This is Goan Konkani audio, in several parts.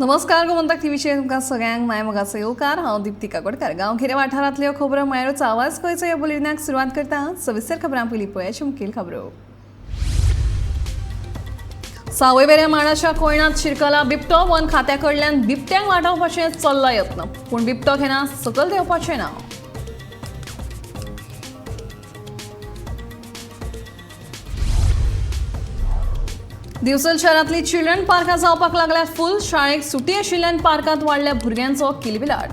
नमस्कार, गोमंतक टीव्हीचेर तुमकां सगळ्यांक माय मोगाचो येवकार. हांव दीप्ती काकोडकर. गांवगिऱ्या वाठारांतल्यो खबरो म्हळ्यारूच आवाज गोंयचो ह्या बुलेटिनाक सुरवात करता. सविस्तर खबरां पयलीं पळयाची मुखेल खबरो. सावयवेऱ्या माडाच्या कोयणांत शिरकला बिबटो. वन खात्या कडल्यान बिबट्यांक वाटावपाचें चल्ला यत्न, पूण बिबटो घेना सकयल देंवपाचें ना. दिवचल शहरांतली चिल्ड्रन पार्कां जावपाक लागल्यात फूल. शाळेक सुटी आशिल्ल्यान पार्कांत वाडल्या भुरग्यांचो किलबिलाट.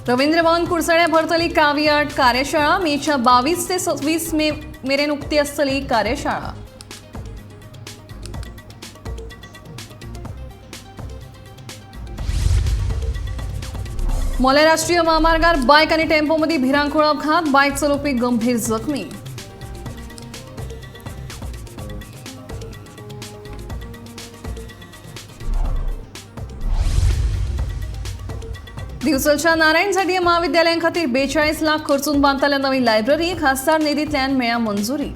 रवींद्र भवन कुडचड्यार भरतली कावी आर्ट कार्यशाळा. मेच्या 22 ते 26 मे मेरेन उक्ती आसतली कार्यशाळा. मोलें राष्ट्रीय महामार्गार बायक आनी टेम्पो मदीं भिरांकूळ अपघात. बायक चलोवपी गंभीर जखमी. दिवचलच्या नारायण झाडये महाविद्यालयां खातीर 42 लाख खर्चून बांदतल्या नवी लायब्ररी. खासदार निधींतल्यान मेळ्ळ्या मंजुरी.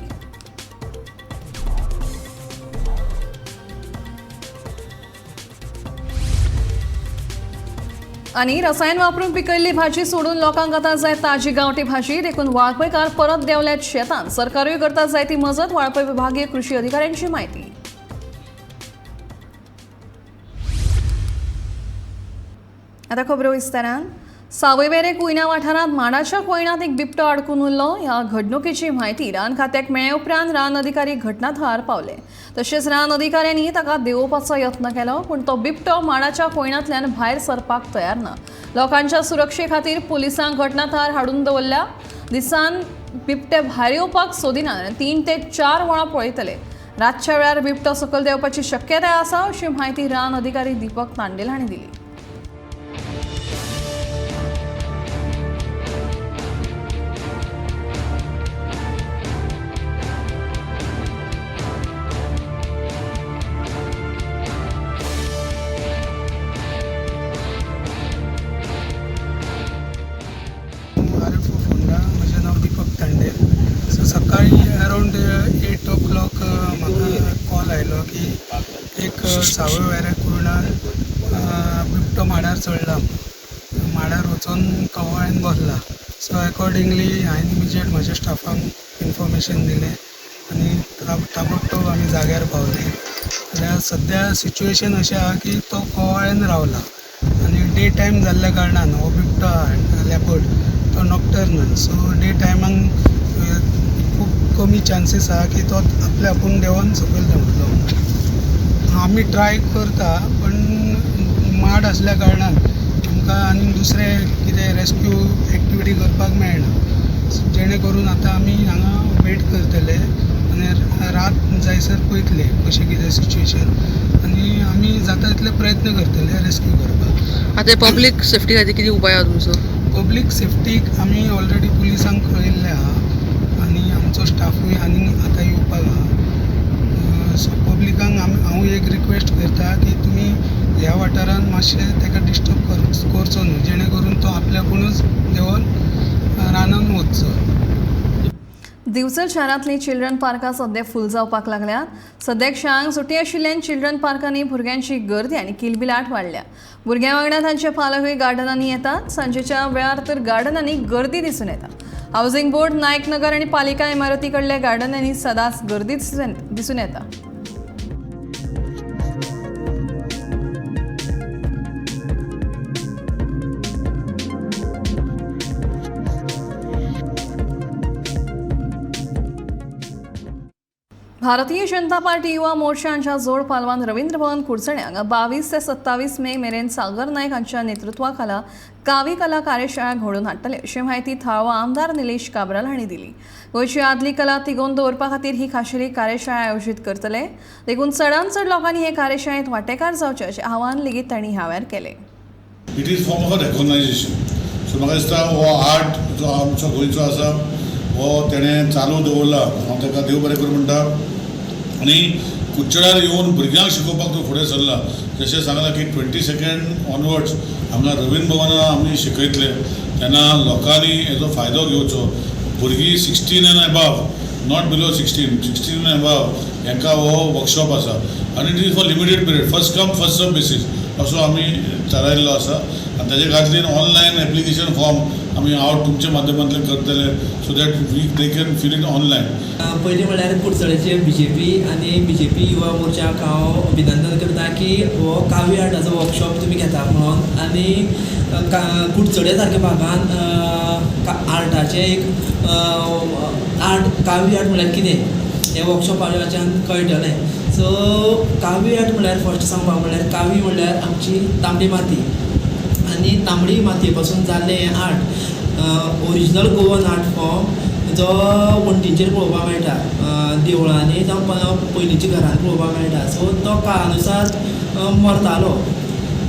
आनी रसायन वापरून पिकयल्ली भाजी सोडून लोकांक आतां जाय ताजी गांवठी भाजी. देखून वाळपयकार परत देंवल्यात शेतांत. सरकारूय करता जाय ती मजत. वाळपय विभागीय कृशी अधिकाऱ्यांची म्हायती. आतां खबरो विस्तारान. सावयवेरें कुयना वाठारांत माडाच्या कोयणांत एक बिबटो आडकून उरलो. ह्या घडणुकेची म्हायती रान खात्याक मेळ्ळे उपरांत रान अधिकारी घटनाथळार पावले. तशेंच रान अधिकाऱ्यांनी ताका देंवोवपाचो यत्न केलो, पूण तो बिबटो माडाच्या कोयणांतल्यान भायर सरपाक तयार ना. लोकांच्या सुरक्षे खातीर पुलिसांक घटनाथळार हाडून दवरल्या. दिसान बिबटे भायर येवपाक सोदिना आनी 3 ते 4 वरां पळयतले. रातच्या वेळार बिबटो सकयल देंवपाची शक्यताय आसा, अशी म्हायती रान अधिकारी दीपक तांडेल हांणी दिली. R F O Fonda. म्हजें नांव दीपक तांडेल. सो सकाळी अरावंड 8 o'clock म्हाका कॉल आयलो की एक सावयवेऱ्या कुर्णार बिबटो माडार चडला, माडार वचून कवाळ्यान बसला. सो एकॉर्डिंगली हांवें इमिजिएट म्हज्या स्टाफांक इन्फॉर्मेशन दिलें आनी ताबडतोब आमी जाग्यार पावले. जाल्यार सद्या सिच्युएशन अशें आहा की तो कवाळ्यान रावला आनी डे टायम जाल्ल्या कारणान हो बिबटो आहा लेपर्ड तो नॉक्टर्नल. सो डे टायमाक खूब कमी चान्सीस आहा की तो आपल्या आपूण देंवन सकयल देंवतलो. आमी ट्राय करता, पण माड आसल्या कारणान आमकां आनी दुसरें कितें रेस्क्यू एक्टिविटी करपाक मेळना, जेणे करून आतां आमी हांगा वेट करतले आनी रात जायसर पळयतले कशें कितें सिच्युएशन आनी आमी जाता तितले प्रयत्न करतले रेस्क्यू करपाक. आतां पब्लीक सेफ्टी खातीर कितें उपाय आहा तुमचो? पब्लीक सेफ्टीक आमी ऑलरेडी पुलिसांक कळयल्लें आहा आनी आमचो स्टाफूय आनी आतां येवपाक आहा. सो पब्लिकांक आमी हांव एक रिक्वेस्ट करता की तुमी ह्या वाठारांत मातशें ताका डिस्टर्ब करचो न्हू, जेणे करून तो आपल्यापुणूच देंवन रानान वचचो. दिवचल शहरांतली चिल्ड्रन पार्कां सद्या फूल जावपाक लागल्यात. सद्याक शाळांक सुटी आशिल्ल्यान चिल्ड्रन पार्कांनी भुरग्यांची गर्दी आनी किलबिलाट वाडल्या. भुरग्यां वांगडा तांचे पालकूय गार्डनांनी येतात. सांजेच्या वेळार तर गार्डनांनी गर्दी दिसून येता. हावसिंग बोर्ड, नायक नगर आनी पालिका इमारती कडल्या गार्डनांनी सदांच गर्दी दिसून येता. भारतीय जनता पार्टी युवा मोर्चा हांच्या जोड पालवान रवींद्र भवन कुडचणे हांगा 22 ते 27 मे मेरेन सागर नायक हांच्या नेतृत्वाखाला कावी कला कार्यशाळा घडोवन हाडटले, अशी म्हायती थळावो आमदार निलेश काब्राल हांणी दिली. गोंयची आदली कला तिगोवन दवरपा खातीर ही खाशेली कार्यशाळा आयोजीत करतले, देखून चडांत चड लोकांनी हे कार्यशाळेंत वांटेकार जावचे अशें आवाहन लेगीत तांणी ह्या वेळार केलें. It is form of a recognisation. So म्हाका दिसता हो आर्ट जो आमचो गोंयचो आसा हो तेणें चालू दवरला. हांव ताका देव बरें करूं म्हणटा. आनी कुडचड्यार येवन भुरग्यांक शिकोवपाक तो फुडें सरला. जशें सांगलां की 22 ऑनवर्ड्स हांगा रवींद्र भवनान आमी शिकयतले, तेन्ना लोकांनी हेजो फायदो घेवचो. भुरगीं 16 and above, not below 16, 16 and above हांकां हो वर्कशॉप आसा आनी it is for limited period, first come first serve basis असो आमी थारायल्लो आसा. आनी ताजे खातीर ऑनलायन एप्लिकेशन फॉर्म आमी हांव तुमच्या माध्यमांतल्यान करतले so that we they can fill in online. पयलीं म्हणल्यार कुडचड्याचे बीजेपी आनी बीजेपी युवा मोर्चाक हांव अभिनंदन करता की हो कावी आर्टाचो वर्कशॉप तुमी घेता म्हणून आनी कुडचड्या सारक्या भागान आर्टाचें एक आर्ट कावी आर्ट म्हणल्यार कितें हें वर्कशॉपाच्यान कळटलें. सो कावी आर्ट म्हणल्यार फर्स्ट सांगपाक म्हणल्यार कावी म्हणल्यार आमची तांबडी माती आनी तांबडी मातये पासून जाल्लें हें art, original Goan art form जो वण्टींचेर पळोवपाक मेळटा, देवळांनी जावं पयलींच्या घरांनी पळोवपाक मेळटा. सो तो काळानुसार मरतालो.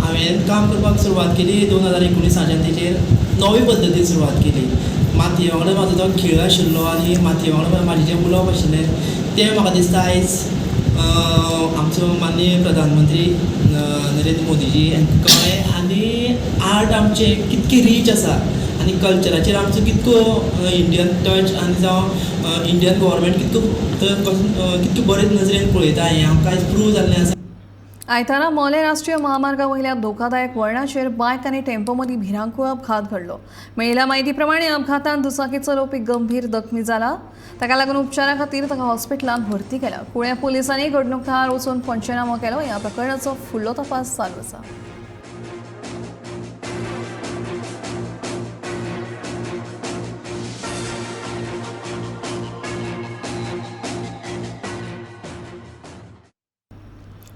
हांवें काम करपाक सुरवात केली 2019 तेजेर नवे पद्दतीन सुरवात केली. मातये वांगडा म्हाजो तो खेळ आशिल्लो आनी मातये वांगडा म्हाजें जें उलोवप आशिल्लें तें म्हाका दिसता आयज आमचो माननीय प्रधानमंत्री नरेंद्र मोदीजी हांकां कळ्ळें आनी आर्ट आमचें कितकें रीच आसा आनी कल्चराचेर आमचो कितको इंडियन टच आनी जावं इंडियन गव्हर्मेंट कितको कितके बरे नजरेन पळयता हें आमकां आयज प्रूव जाल्लें आसा. आयतारा मोलें राष्ट्रीय महामार्गा वयल्या धोकादायक वळणाचेर बायक आनी टेम्पो मदीं भिरांकूळ अपघात घडलो. मेळिल्ल्या म्हायती प्रमाणे अपघातान दुचाकी चलोवपी गंभीर जखमी जाला. ताका लागून उपचारा खातीर ताका हॉस्पिटलांत भरती केला. कुळ्यां पुलिसांनी घडणूक थळार वचून पंचनामो केलो. ह्या प्रकरणाचो फुडलो तपास चालू आसा.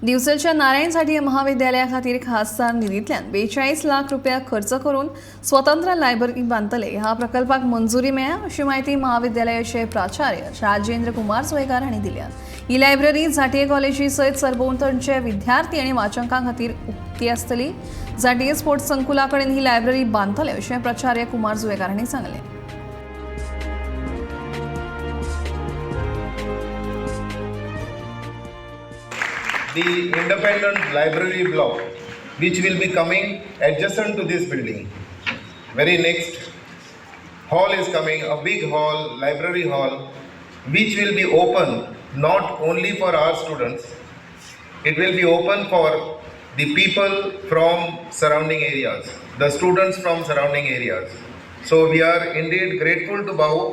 दिवचलच्या नारायण झांटये महाविद्यालया खातीर खासदार निधींतल्यान 42 लाख रुपया खर्च करून स्वतंत्र लायब्ररी बांदतले. ह्या प्रकल्पाक मंजुरी मेळ्ळ्या अशी म्हायती महाविद्यालयाचे प्राचार्य राजेंद्र कुमार सोयकार हांणी दिल्या. ही लायब्ररी झांटये कॉलेजी सयत सरभोंवतणचे विद्यार्थी आनी वाचकां खातीर उक्ती आसतली. झांटये स्पोर्ट्स संकुला कडेन ही लायब्ररी बांदतले अशें प्राचार्य कुमार जुवेकार हांणी सांगलें. The independent library block, which will be coming adjacent to this building. Very next hall is coming, a big hall, library hall, which will be open not only for our students, it will be open for the people from surrounding areas, the students from surrounding areas. So we are indeed grateful to Bahu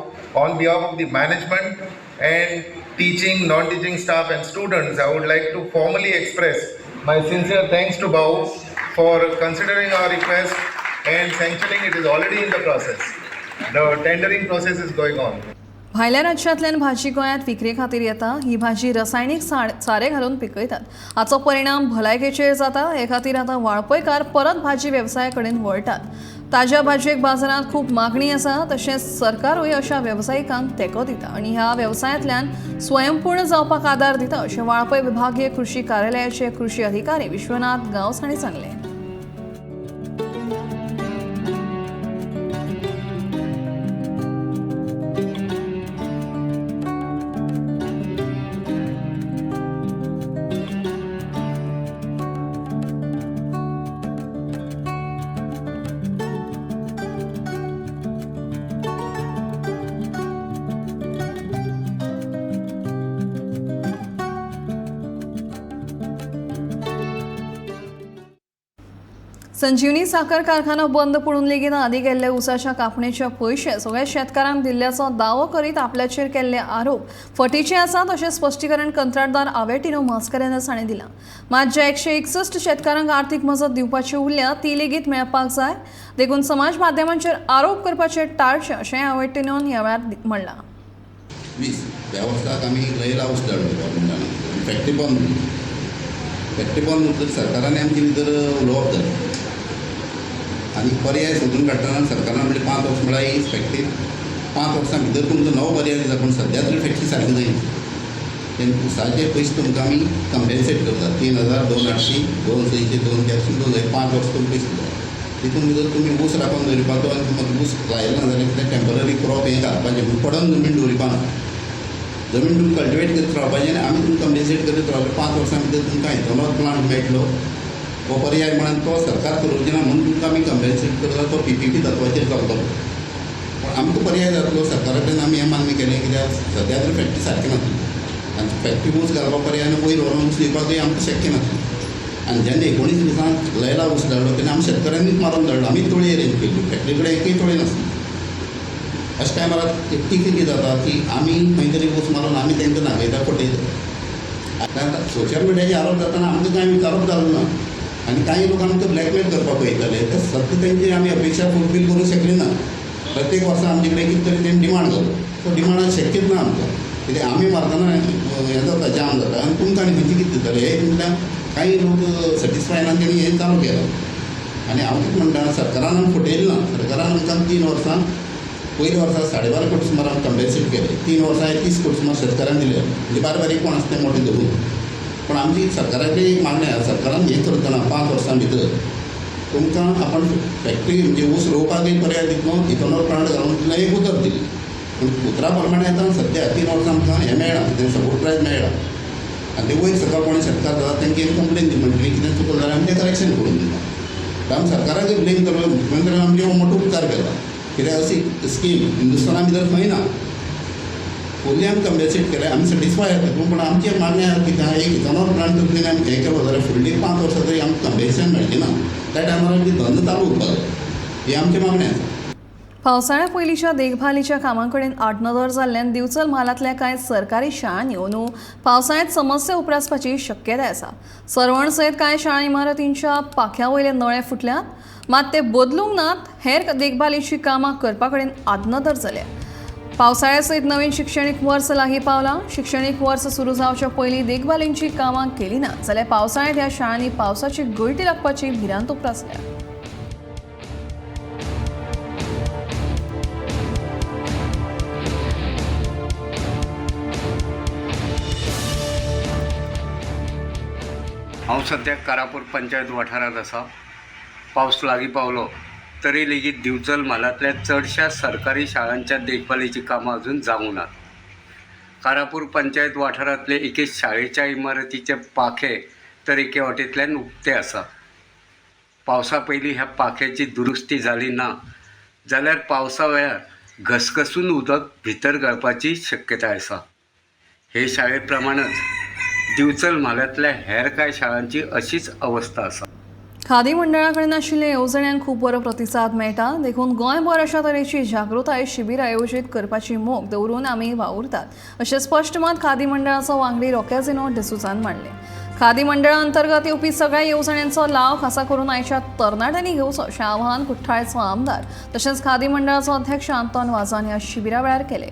on behalf of the management and teaching, non-teaching staff and students. I would like to formally express my sincere thanks to Bahu for considering our request and sanctioning. It is already in the process. The tendering process is going on. भायल्या राज्यांतल्यान भाजी गोंयांत विक्रे खातीर येता. ही भाजी रसायनीक सारे घालून पिकयतात. हाचो परिणाम भलायकेचेर जाता. हे खातीर आतां वाळपयकार परत भाजी वेवसाया कडेन वळटात. ताज्या भाजयेक बाजारांत खूब मागणी आसा. तशेंच सरकारूय अशा वेवसायिकांक तेंको दिता आनी ह्या वेवसायांतल्यान स्वयंपूर्ण जावपाक आदार दिता अशें वाळपय विभागीय कृशी कार्यालयाचे कृशी अधिकारी विश्वनाथ गांवस हांणी सांगलें. संजीवनी साखर कारखानो बंद पडून लेगीत आदी केल्ले ऊसाच्या कापणेचे पयशे सगळ्या शेतकारांक दिल्ल्याचो दावो करीत आपल्याचेर केल्ले आरोप फटीचे आसात अशें स्पश्टीकरण कंत्राटदार आवेटिनो मास्करेनस हांणी दिलां. मात ज्या 161 शेतकारांक आर्थीक मजत दिवपाची उरल्या ती लेगीत मेळपाक जाय, देखून समाज माध्यमांचेर आरोप करपाचे टाळचे अशें आवेटिनोन ह्या वेळार म्हणलां. 20 ह्या वर्साक आमी रयला ऊस धाडलो गव्हर्मेंटान. फॅक्टरी बंद उरली. फॅक्टरी बंद उरतकीर सरकारान आमचे भितर उलोवप जालें आनी पर्याय सोदून काडटना सरकारान म्हणलें 5 वर्स म्हळ्यार ही फॅक्टरी 5 वर्सां भितर तुमकां नवो पर्याय दिता, पूण सद्या तरी फॅक्टरी सारकी जायना. तेन्ना ऊसाचे पयशे तुमकां आमी कंपेन्सेट करता 3,000 2,800 2 600 2 400 2 5 वर्स तुमकां पयशे दिता. तितून भितर तुमी ऊस राखून दवरिपाचो आनी तुमकां ऊस लायलो ना जाल्यार कितें टेंपररी क्रॉप हें घालपाचें, पूण पडंग जमीन दवरिपा ना. जमीन तुमी कल्टिवेट करीत रावपाचें आनी आमी तुमकां कंपेन्सेट करीत रावले 5 वर्सां भितर तुमकां इथेनॉल प्लांट मेळटलो हो पर्याय म्हणून तो सरकार करूचें ना म्हणून तुमकां आमी कंपेन्सेट करता. तो PPP तत्वाचेर चलतलो, पूण आमकां पर्याय जातलो सरकारा कडेन आमी हें मान्य केलें कित्याक सद्या तरी फॅक्टरी सारकी नासली आनी फॅक्टरी ऊस घालपा पर्याय वयर व्हरोन ऊस दिवपाकूय आमकां शक्य नासलें. आनी जेन्ना 19 दिसांक लैला ऊस धाडलो तेन्ना आमी शेतकऱ्यांनीच मारून धाडलो, आमीच तोळी अरेंज केल्ली, फॅक्टरी कडेन एकूय तोळी नासली. अशा टायमार ती कितें जाता की आमी खंय तरी ऊस मारून आमी तांकां नागयता, फटयता. आतां सोशल मिडियाचे आरोप जातना आमकां कांय विचारप जालो ना आनी कांय लोक आमकां ब्लॅकमेल करपाक पळयताले. ते सद्दां तेंची आमी अपेक्षा फुलफील करूंक शकली ना. प्रत्येक वर्सा आमचे कडेन कितें तरी तेणी डिमांड जालो, तो डिमांड शक्यच ना आमकां, कित्याक आमी मारतना हें जाता, जाम जाता आनी तुमकां आनी खंयची कितें दितले हे म्हटल्यार कांय लोक सॅटिस्फाय ना, तेणी हें चालू केलां. आनी हांव कितें म्हणटा, सरकारान आमकां फटयलें ना. सरकारान आमकां 3 वर्सां, पयल्या वर्सा 12.5 कोटी सुमार आमकां कंपेन्सेट केलें, 3 वर्सां 30 कोटी सुमार शेतकारांक दिले, म्हणजे बारीक बारीक कोण आसा तें मोटें धरून. पूण आमची सरकाराची एक मागणी आसा, सरकारान हें करतना 5 वर्सां भितर तुमकां आपण फॅक्टरी म्हणजे ऊस रोवपाकूय पर्याय दितलो, इथेनॉल प्लांट घालून दितलो, एक उतर दिली. पूण उतरा प्रमाणे आतां सद्या 3 वर्सां आमकां हें मेळ्ळां, कितें सपोर्ट प्रायस मेळ्ळा आनी ते वयर सकयल कोणी शेतकार जाता तांकां एक कंप्लेन दी म्हणटली कितें चुकलें जाल्यार आमी तें करेक्शन करून दिता. आमी सरकाराकूय ब्लेम करप, मुख्यमंत्र्यान आमचेर हो मोठो उपकार केला, कित्याक अशी स्कीम हिंदुस्ताना भितर खंय ना. फुल्ली आमी कंपेन्सेट केलें, आमी सॅटिस्फाय आसा तितून. पूण आमची मागणी आसा कितें, एक इथेनॉल प्लांट जर आमी हें केलो जाल्यार फुडली 5 वर्सां तरी आमकां कंपेन्सेशन मेळचें ना, त्या टायमार आमची धंदो चालू उरपाक जाय, ही आमची मागणी आसा. पावसाळ्या पयलींच्या देखभालीच्या कामां कडेन आडनदर जाल्ल्यान दिवचल म्हालांतल्या कांय सरकारी शाळांनी अंदू पावसाळ्यांत समस्या उप्रासपाची शक्यताय आसा. सर्वण सयत कांय शाळा इमारतींच्या पाख्या वयले नळे फुटल्यात, मात ते बदलूंक नात. हेर देखभालीची कामां करपा कडेन आडनदर जाल्या. पावसाळ्या सयत नवीन शिक्षणीक वर्स लागीं पावलां. शिक्षणीक वर्स सुरू जावच्या पयलीं देखभालींची कामां केली ना जाल्यार पावसाळ्यांत ह्या शाळांनी पावसाची गळटी लागपाची भिरांत उप्रासल्या. हांव सद्याक कारापूर पंचायत वाठारांत आसा. पावस लागीं पावलो तरी लेगीत दिवचल म्हालांतल्या चडश्या सरकारी शाळांच्या देखभालीचीं कामां अजून जावंक नात. कारापूर पंचायत वाठारांतले एके शाळेच्या इमारतीचे पाखें तर एके वाटेंतल्यान उक्तें आसा. पावसा पयलीं ह्या पाख्याची दुरुस्ती जाली ना जाल्यार पावसा वेळार घसघसून उदक भितर गळपाची शक्यताय आसा. हे शाळे प्रमाणच दिवचल म्हालांतल्या हेर कांय शाळांची अशीच अवस्था आसा. खादी मंडळा कडेन आशिल्ल्या येवजण्यांक खूब बरो प्रतिसाद मेळटा, देखून गोंयभर अशा तरेची जागृताय शिबीर आयोजीत करपाची मोख दवरून आमी वावुरतात, अशें स्पश्ट मत खादी मंडळाचो वांगडी रॉकेझिनो डिसुजान मांडलें. खादी मंडळा अंतर्गत येवपी सगळ्या येवजण्यांचो लाव खासा करून आयच्या तरणाट्यांनी घेवचो अशें आवाहन कुठ्ठाळचो आमदार तशेंच खादी मंडळाचो अध्यक्ष आंतोन वाजान ह्या शिबिरा वेळार केलें.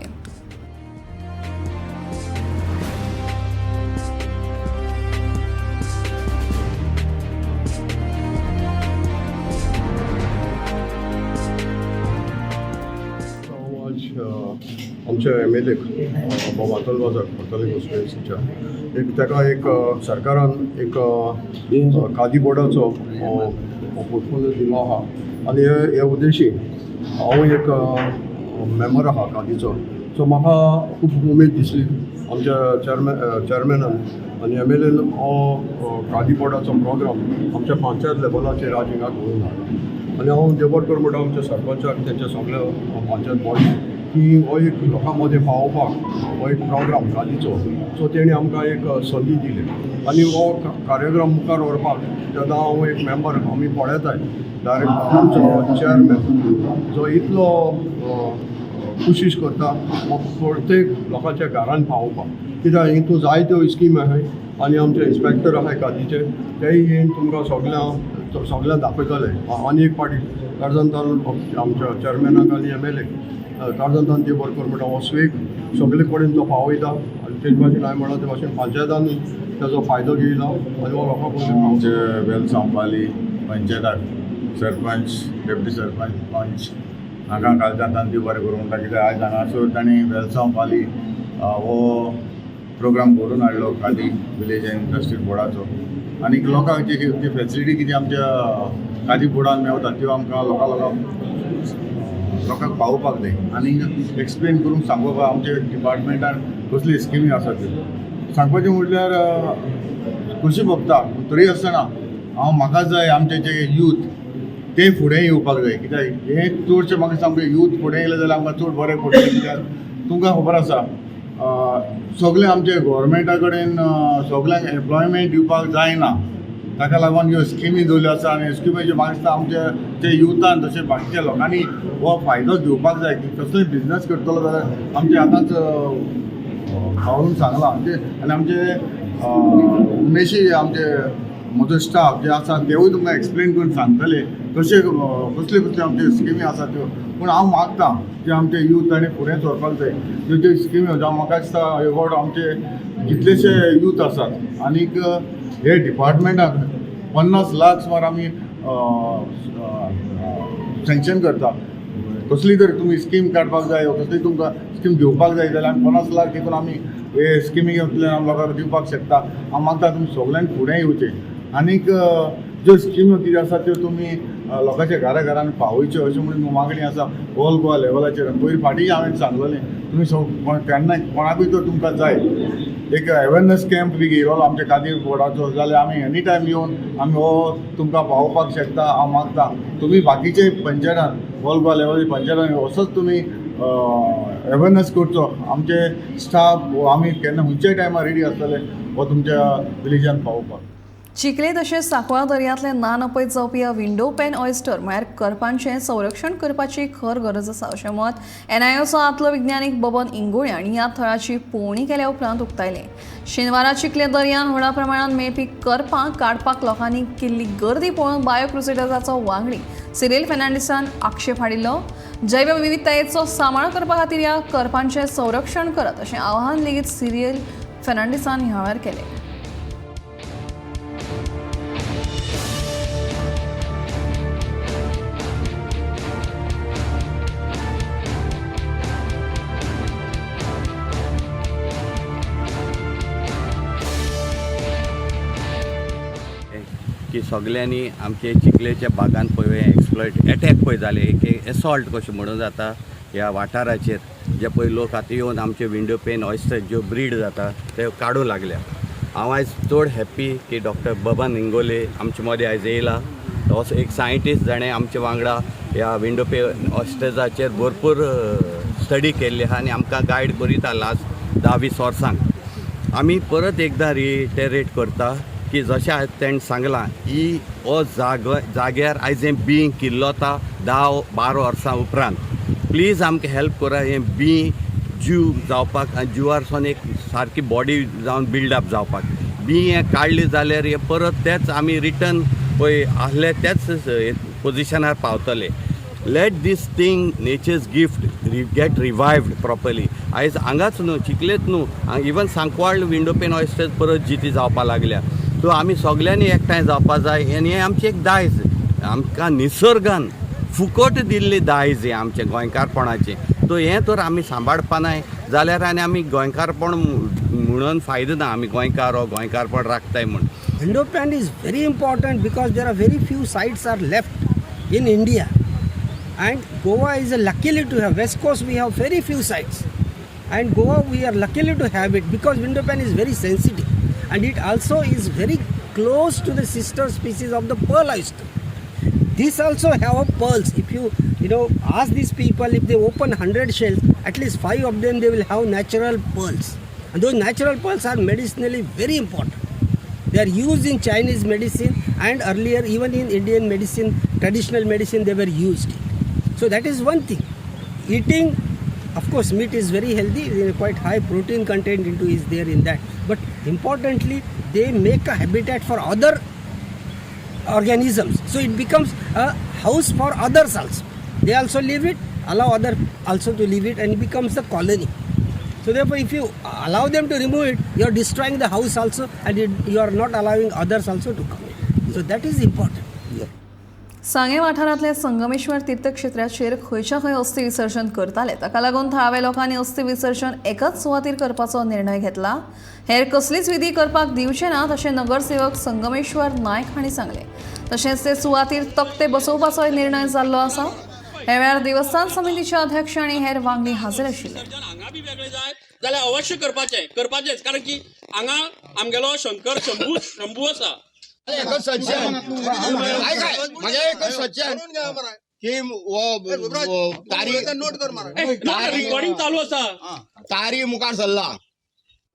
आमच्या एम एल एक बाबा आंतोन वाजाक कुठ्ठाळे कॉन्स्टिट्युएन्सीच्या एक ताका एक सरकारान एक खादी बोर्डाचो पोर्टफोलियो दिलो आहा आनी हे उद्देशी हांव एक मेंबर आहा खादीचो. सो म्हाका खूब उमेद दिसली आमच्या चेअरमॅनान आनी एम एल एन हो खादी बोर्डाचो प्रोग्राम आमच्या पंचायत लेवलाचेर आज हिंगा घडोवन हाडला. आनी हांव देवडकर म्हणटा आमच्या सरपंचाक, तेंच्या सगल्या पंचायत बॉडीक की हो एक लोकां मदें पावोवपाक हो एक प्रोग्राम खादीचो, सो तेणी आमकां एक संदी दिली आनी हो कार्यक्रम मुखार व्हरपाक तेन्ना हांव एक मेंबर आमी पळयताय डायरेक्ट आमचो चेअरमॅन जो इतलो कोशिश करता प्रत्येक लोकांच्या घरान पावोवपाक, कित्याक हितून जायत्यो स्कीम आहाय आनी आमचे इन्स्पेक्टर आहाय खादीचे, तेय येवन तुमकां सगळ्यांक दाखयतले. आनी एक फावटी काळजांतल्यान आमच्या चेअरमॅनाक आनी एम एल एक काळजांतल्यान देव बरें कर म्हणटा. हो स्वेग सगळे कडेन तो पावयता आनी तेच भाशेन हांवें म्हणलां ते भाशेन पंचायतानूय ताजो फायदो घेयला आनी हो लोकां कडेन आमचे वेलसांवपाली पंचायताक सरपंच, डेप्युटी सरपंच, पंच हांकां काळजांतल्यान देव बरें करूं म्हणटा, कित्याक आयज हांगासर तांणी वेलसांवपाली हो प्रोग्राम घडोवन हाडलो खादी विलेज एंड इंडस्ट्रीज बोर्डाचो. आनी लोकांक जी फेसिलिटी कितें आमच्या खादी बोर्डान मेवता त्यो आमकां लोकांक पावोवपाक जाय आनी एक्सप्लेन करूंक सांगपाक आमच्या डिपार्टमेंटान कसली स्किमी आसा त्यो सांगपाचें म्हटल्यार खोशी भोगता. तरी आसतना हांव म्हाका जाय आमचे जे यूथ ते फुडें येवपाक जाय. कित्याक हें चडशें म्हाका सामकें यूथ फुडें येयलें जाल्यार आमकां चड बरें पडटलें. कित्याक तुमकां खबर आसा सगळें आमचे गोवोरमेंटा कडेन सगल्यांक एम्प्लॉयमेंट दिवपाक जायना, ताका लागून ह्यो स्किमी दवरल्यो आसा आनी स्किमीच्यो म्हाका दिसता आमच्या ते युथान तशें बाकीच्या लोकांनी हो फायदो घेवपाक जाय की कसलोय बिजनस करतलो जाल्यार आमचे आतांच खावून सांगलां आमचे आनी आमचे उमेशी आमचे म्हजो स्टाफ जे आसा तेवूय तुमकां एक्सप्लेन करून सांगतले कशे कसल्यो कसल्यो आमच्यो स्किमी आसा त्यो. पूण हांव मागता की आमचे यूथ आनी फुडें सरपाक जाय. त्यो ज्यो स्किमी जावं म्हाका दिसता हे फावट आमचे कितलेशे यूथ आसात आनीक हे डिपार्टमेंटाक 50 लाख सुमार आमी सँक्शन करता. कसली तरी तुमी स्कीम काडपाक जाय, कसली तुमकां स्कीम घेवपाक जाय जाल्यार आमी 50 लाख देखून आमी हे स्किमींतल्यान आमी लोकांक दिवपाक शकता. हांव मागता तुमी सगल्यांनी फुडें येवचें आनीक ज्यो स्किम्यो कितें आसा त्यो तुमी लोकांच्या घरा घरान पावयच्यो अशें म्हणून मागणी आसा ऑल गोवा लेवलाचेर. पयर फाटीं हांवें सांगलेलें तुमी केन्नाय कोणाकूय तर तुमकां जाय एक अवेरनस कॅम्प बी घेयलो आमच्या खादी बोर्डाचो जाल्यार आमी एनी टायम येवन आमी हो तुमकां पावोवपाक शकता. हांव मागता तुमी बाकीचे पंचायतान ऑल गोवा लेवलाचेर पंचायतान असोच तुमी अवेरनस करचो. आमचे स्टाफ आमी केन्ना खंयच्याय टायमार रेडी आसतले हो तुमच्या विलेजान पावोवपाक. चिखले तशेंच सांकवाळ दर्यांतले ना नपयत जावपी ह्या विंडो पेन ऑयस्टर म्हळ्यार करपांचें संरक्षण करपाची खर गरज आसा अशें मत एनआयओचो आदलो विज्ञानीक बबन इंगोळे हांणी ह्या थळाची पळोवणी केल्या उपरांत उक्तायलें. शेनवारा चिखले दर्यांत व्हडा प्रमाणांत मेळपी करपां काडपाक लोकांनी केल्ली गर्दी पळोवन बायो क्रुसेडर्साचो वांगडी सिरियल फेर्नांडीसान आक्षेप हाडिल्लो. जैवविविधतायेचो सांबाळ करपा खातीर ह्या करपांचें संरक्षण करात अशें आवाहन लेगीत सिरियल फेर्नांडीसान ह्या वेळार केलें. की सगल्यांनी आमचे चिखलेच्या बागान पळय एक्सप्लॉयट एटॅक पळय जाले, एक एसॉल्ट कशें म्हणून जाता ह्या वाठाराचेर, जे पळय लोक आतां येवन आमचे विंडो पेन ऑयस्टर ज्यो ब्रीड जाता ते काडूं लागल्या. हांव आयज चड हॅप्पी की डॉक्टर बबन इंगोले आमचे मदें आयज येयला. तो एक सायंटिस्ट जाणें आमचे वांगडा ह्या विंडो पेन ऑयस्टर्साचेर भरपूर स्टडी केल्ली आहा आनी आमकां गायड करीत आहा लास्ट 10-20 वर्सांक. आमी परत एकदां रिटेरेट करता की जशें आयज तेणें सांगलां ही हो जाग्यार आयज हें बीं किल्लोता 10-12 वर्सां उपरांत. प्लीज आमकां हेल्प करा हें बीं जीव जावपाक आनी जिवारसून एक सारकी बॉडी जावन बिल्डअप जावपाक. बीं हें काडलें जाल्यार हें परत तेच आमी रिटर्न पळय आहले त्याच पोजिशनार पावतले. Let this thing nature's gift get revived properly. आयज हांगाच न्हू, चिखलेच न्हू, even Sancoale window pane oysters परत जिती जावपाक लागल्या. सो आमी सगल्यांनी एकठांय जावपा जाय आनी हें आमचें एक दायज, आमकां निसर्गान फुकट दिल्लें दायज हें आमचें गोंयकारपणाचें. सो हें तर आमी सांबाळपा नाय जाल्यार आनी आमी गोंयकारपण म्हणून फायदो ना, आमी गोंयकार हो गोंयकारपण राखताय म्हूण. Window pane is very important because there are very few sites are left in India, and Goa is a luckily to have. West Coast we have very few sites, and Goa we are luckily to have it because window pane is very sensitive, and it also is very close to the sister species of the pearl oyster. This also have a pearls. If you ask these people, if they open 100 shells, at least 5 of them they will have natural pearls, and those natural pearls are medicinally very important. They are used in Chinese medicine, and earlier even in Indian medicine, traditional medicine, they were used. So that is one thing. Eating, of course, meat is very healthy, quite high protein content into is there in that. But importantly, they make a habitat for other organisms. So it becomes a house for others also. They also live it, allow other also to live it, and it becomes a colony. So therefore, if you allow them to remove it, you are destroying the house also, and you are not allowing others also to come in. So that is important. Yeah. सांगें वाठारांतले संगमेश्वर तीर्थक्षेत्राचेर खंयच्या खंय अस्थी विसर्जन करताले, ताका लागून थळाव्या लोकांनी अस्थी विसर्जन एकाच सुवातीर करपाचो निर्णय घेतला. हेर कसलीच विधी करपाक दिवचे नात अशें नगरसेवक संगमेश्वर नायक हांणी सांगलें. तशेंच ते सुवातीर तकटे बसोवपाचोय निर्णय जाल्लो आसा. ह्या वेळार देवस्थान समितीचे अध्यक्ष आनी हेर वांगडी हाजीर आशिल्ले. हांगा बी वेगळें जाय जाल्यार अवश्य करपाचें करपाचेंच, कारण की हांगा आमगेलो शंकर शंभू शंभू आसा. एकच सज्जन माझ्या एकच सज्जन की तारी रिकॉर्डिंग चालू आसा. तारी मुखार सरला.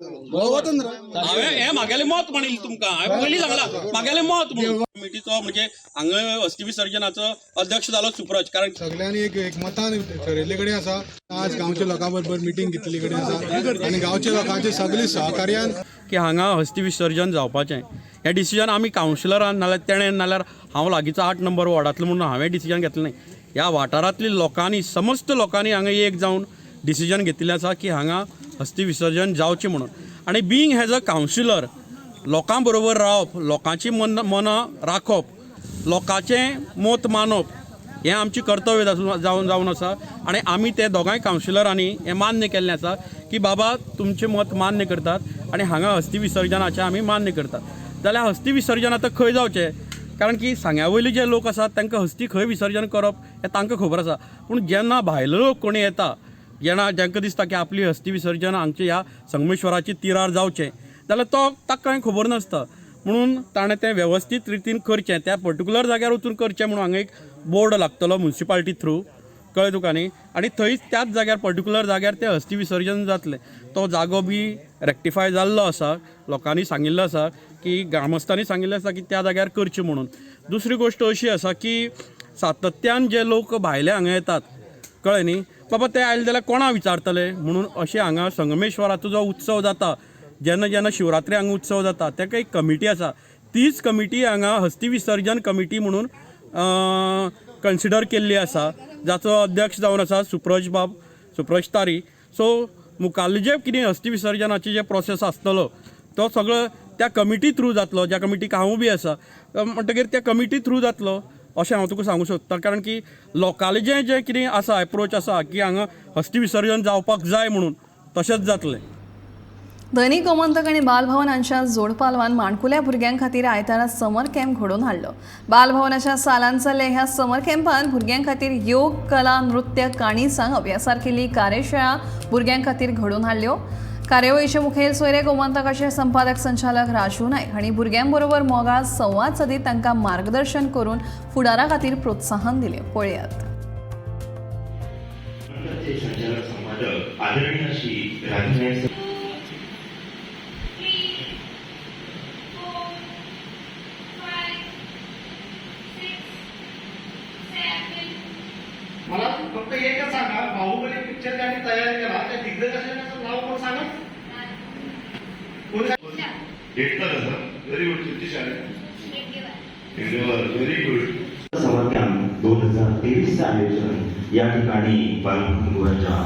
हांवें हें म्हागेलें मत म्हणिल्लें तुमकां, हांवें पयलीं सांगलां म्हागेलें मत म्हणून. कमिटीचो म्हणजे हांगा अस्थी विसर्जनाचो अध्यक्ष जालो सुप्रज, कारण सगळ्यांनी एक एकमतान ठरयल्ले कडेन आसा. आज गांवच्या लोकां बरोबर मिटींग घेतलेली कडेन आसा आनी गांवच्या लोकांचे सगळे सहकार्यान की हांगा हस्ती विसर्जन जावपाचें हें डिसिजन आमी कावन्सिलरान नाल्यार तेणें नाल्यार हांव लागींचो 8 नंबर वॉर्डांतलो म्हणून हांवें डिसिजन घेतलें न्ही. ह्या वाठारांतल्या लोकांनी, समस्त लोकांनी हांगा एक जावन डिसिजन घेतिल्लें आसा की हांगा हस्ती विसर्जन जावचें म्हणून. आनी बीइंग एज अ कावन्सिलर लोकां बरोबर रावप, लोकांची मनां राखप, लोकांचें मत मानप हें आमचें कर्तव्य जावन आसा. आनी आमी ते दोगांय कावन्सिलरांनी हें मान्य केल्लें आसा की बाबा तुमचें मत मान्य करतात आनी हांगा हस्ती विसर्जनाचें आमी मान्य करतात. जाल्यार हस्ती विसर्जन आतां खंय जावचें, कारण की सांग्या वयले जे लोक आसात तांकां हस्ती खंय विसर्जन करप हें तांकां खबर आसा. पूण जेन्ना भायले लोक कोणी येता, जेन्ना जांकां दिसता की आपली हस्ती विसर्जन हांगचे ह्या संगमेश्वराची तिरार जावचें, जाल्यार तो ताका कांय खबर नासता. म्हणून ताणें तें वेवस्थीत रितीन करचें, त्या पर्टिक्युलर जाग्यार वचून करचें म्हणून हांगा एक बोर्ड लागतलो म्युनिसिपालिटी थ्रू, कळ्ळें तुका न्ही. आनी थंयच त्याच जाग्यार पर्टिक्युलर जाग्यार तें हस्ती विसर्जन जातलें. तो जागो बी रेक्टिफाय जाल्लो आसा, लोकांनी सांगिल्लो आसा की ग्रामस्थांनी सांगिल्लें आसा की त्या जाग्यार करचें म्हणून. दुसरी गोश्ट अशी आसा की सातत्यान जे लोक भायले हांगा येतात, कळ्ळें न्ही, बाबा ते आयले जाल्यार कोणा विचारतले म्हणून अशें हांगा संगमेश्वराचो जो उत्सव जाता, जेन्ना जेन्ना शिवरात्री हांगा उत्सव जाता ताका एक कमिटी आसा, तीच कमिटी हांगा हस्ती विसर्जन कमिटी म्हणून कन्सिडर केल्ली आसा, जाचो अध्यक्ष जावन आसा सुप्रज बाब, सुप्रज तारी. सो मुखाल्ले जे कितें हस्ती विसर्जनाचे जे प्रोसेस आसतलो तो सगळो त्या कमिटी थ्रू जातलो, ज्या कमिटीक हांवूय बी आसा, म्हणटकीर त्या कमिटी थ्रू जातलो अशें हांव तुका सांगूंक सोदतां. कारण की लोकांले जें जें कितें आसा एप्रोच आसा की हांगा हस्ती विसर्जन जावपाक जाय म्हणून, तशेंच जातलें. दैनिक गोमंतक आनी बालभवन हांच्या जोडपालवान माणकुल्या भुरग्यां खातीर आयतारा समर कॅम्प घडोवन हाडलो. बालभवनाच्या सालांत जाल्ल्या ह्या समर कॅम्पान भुरग्यां खातीर योग, कला, नृत्य, काणी सांगप ह्या सारकेली कार्यशाळा भुरग्यां खातीर घडोवन हाडल्यो. कार्यावळीचे मुखेल सोयरे गोमंतकाचे संपादक संचालक राजू नायक हांणी भुरग्यां बरोबर मोगाळ संवाद सादीत तांकां मार्गदर्शन करून फुडारा खातीर प्रोत्साहन दिलें. पळयात. मला फक्त एकच सांगा, बाहुबली पिक्चर ज्यांनी तयार केला त्या दिग्दर्शकाचं नाव कोण सांगा? Very good. तुमची शाळेत व्हेरी गुड. समर कॅम्प 2023 चं आयोजन या ठिकाणी बालभवन गोव्याच्या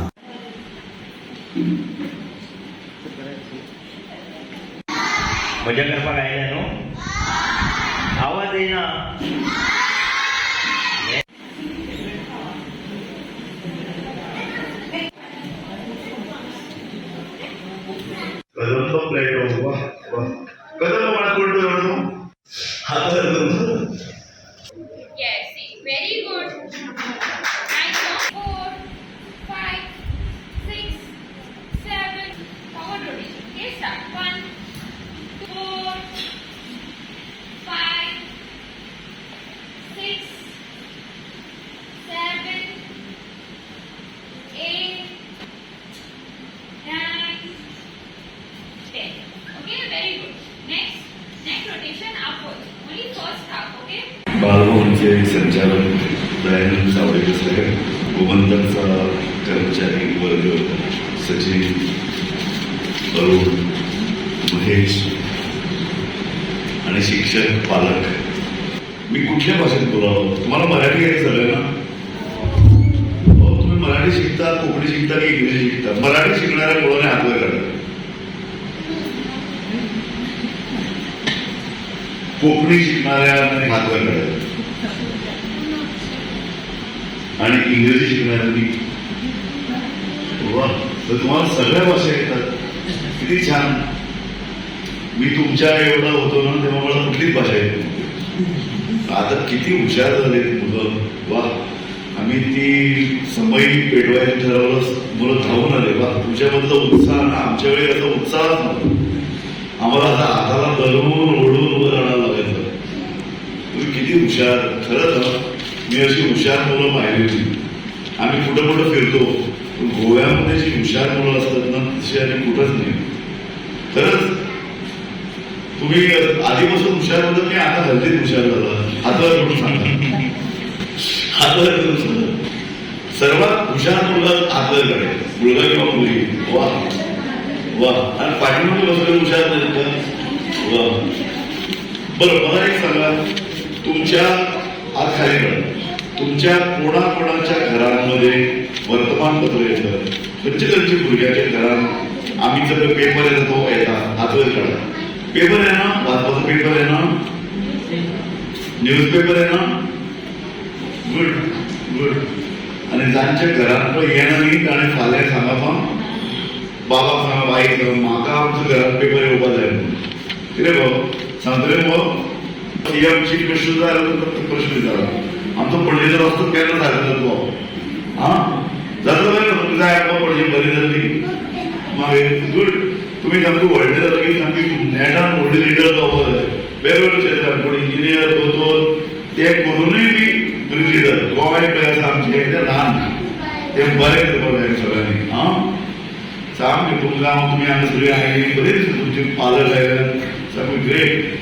मजा करपाक आयल्या न्हू, आवाज येना. कदंब प्लॅटो, वा वा, कदंब म्हणा कोण तू हातार. Yes, see, very good. 9, 4, 5, 6, 7. Forward rotation. Okay, start. 1, 4, 5, 6, 7, 8, 9, 10. Okay, very good. Next, neck rotation upwards. Only first half, okay? बालभवनचे संचालक दयानंद सावळेकर साहेब, गोमंतकचा कर्मचारी वर्ग, सचिन, अरुण, महेश आणि शिक्षक, पालक. मी कुठल्या भाषेत बोलावं? तुम्हाला मराठी आहे सगळं ना? हो, तुम्ही मराठी शिकता, कोकणी शिकता की इंग्रजी शिकता? मराठी शिकणाऱ्या मुलाने हात वर करा. कोकणी शिकणाऱ्यांनी हात वर करायचा आणि इंग्रजी शिकणाऱ्यांनी. वा, तर तुम्हाला सगळ्या भाषा येतात, किती छान. मी तुमच्या एवढा होतो ना तेव्हा मला कुठलीच भाषा येत नव्हती. आता किती हुशार झाले मुलं. वा, आम्ही ती समई पेटवायची ठरवलं, मुलं धावून आले. वा, तुमच्यामधला उत्साह ना, आमच्या वेळी असा उत्साहच नव्हता. आम्हाला आता हाताला धरून ओढून वर आणायला लागायचं. हुशार. खरंच हं, मी अशी हुशार मुलं पाहिली होती. आम्ही कुठं कुठं फिरतो, पण गोव्यामध्ये जी हुशार मुलं असतात ना, तशी आणि कुठंच नाही. खरंच तुम्ही आधीपासून हुशार होता की आता हल्लीच हुशार झाला? हातावर करून सांगा, हातावर करून सांगा. सर्वात हुशार मुलगा हातावर काढेल, मुलगा किंवा मुलगी. वा वा. आणि पाठीमागे बसलेले हुशार नाही का? वा. बरं, मला एक सांगा, तुमच्या हात खाली करा, तुमच्या कोणाकोणाच्या घरांमध्ये वर्तमानपत्र येतं? खंयचे खंयचे भुरग्याच्या घरात आम्ही सगळं पेपर येता तो येता? हात वयर काढा. पेपर येना? वाचपाचो पेपर येना? न्यूज पेपर येना? Good good. आनी जांच्या घरात पळय येना न्ही, ताणें फाल्यां सांगप आं, बाबाक सांगा, बाईक सांगा, म्हाका आमच्या घरात पेपर येवपा जाय म्हणून. कितें गो सांगतले मगो? सीएम, चीफ मिनिस्टर जाय जाल्यार तुका प्रश्न विचारा, आमचो पणजेचो रस्तो केन्ना सारको जातलो? आं, जातलो काय ना? जाय आमकां पणजे बरी जातली मागीर. गुड. तुमी सामकी व्हडले जातकीर सामकी नेटान व्हडले लिडर जावपा जाय. वेगवेगळे क्षेत्रान, कोण इंजिनियर, दोतोर, ते करूनय बी बरी लिडर. गोंय पळय आसा आमचें तें ल्हान, तें बरें करपाक जाय सगळ्यांनी. आं, सामकें तुमकां हांव, तुमी हांगा सगळीं आयलीं, बरें दिसता. तुमचे पालक आयल्यार सामकें ग्रेट.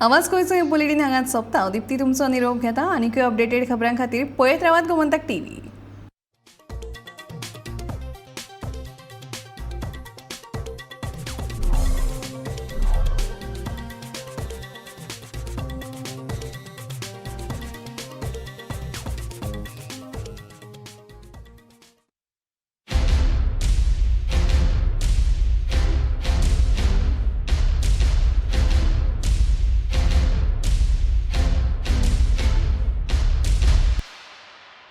आवाज गोंयचो हे बुलेटीन हांगाच सोंपता. हांव दिप्ती तुमचो निरोप घेता. आनीकय अपडेटेड खबरां खातीर पळयत रावात गोमंतक टीव्ही.